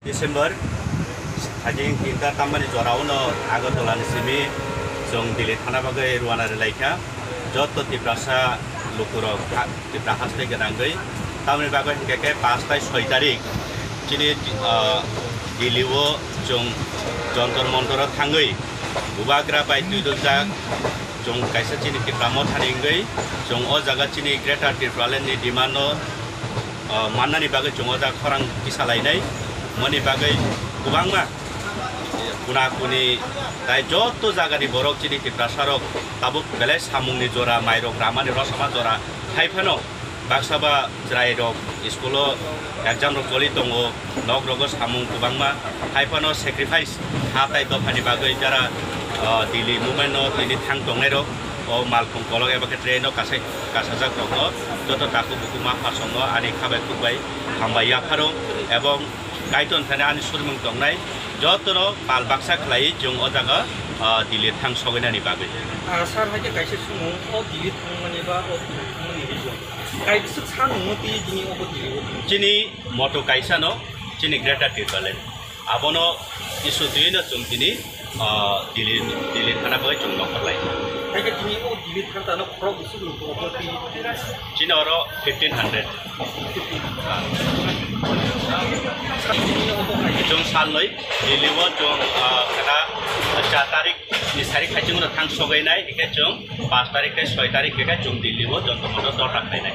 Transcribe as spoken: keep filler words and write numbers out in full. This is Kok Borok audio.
December hajing tinta tamani jorao no Agartala ni simi chwng Delhi thana bagwi rwna rwlaikha. Joto Tiprasa lukurok ha-, Tipra haste gwnangwi. Tamoni bagwi hinkhe khe paanch tai soi tarik chini, ah, Delhi o chwng Jantar Mantar o thangwi Bubagra bai twi dujak chwng kaisa chini Tipra Motha ni wngwi chwng o jaga chini Greater Tipraland ni demand no, ah, mannani bagwi chwng o jaga khorang kisa lainai. Moni bagwi kwbangma kuna kuni tai joto jagani borok chini Tiprasa rok tabuk belai samungni jora, mairok ramani rosama jora hai phano baksa ba chwrairok school o exam rok choli tongo, nok rogo samung kwbangma hai phano sacrifice ha tai dophani bagwi jara, ah, Delhi movement no tini thang tongnai rok o malkhung kolok eba khe train o kasai kasajak rok no joto takhuk bukhuk ma phasong no ani khabai khukbai hambai yapharo ebong Kaitor thani ani surmung tongnai jotono pal baksa khlai chwng o jaga, ah, Delhi thang sogainani bagwi. Ah, sir, hai khe kaisa sumung, o Delhi thangmani ba o Delhi thangmani reason. Kaisa sa nungno twi tini obo Delhi o thang. Chini moto kaisa no, chini Greater Tipraland. Abono issue twi no chwng tini ah, Delhi, Delhi thana bai chwng nongkhor lai. Hai khe tini o Delhi thang tano khorok bwswk rwkho obo twi? Chini oro fifteen hundred. Chwng salnwi Delhi o chwng, ah, kena char tarik ni sari khai chwng thang sogainai, hikhe chwng panch tarik tei soi tarik hikhe chwng Delhi o Jantar Mantar dota khlainai.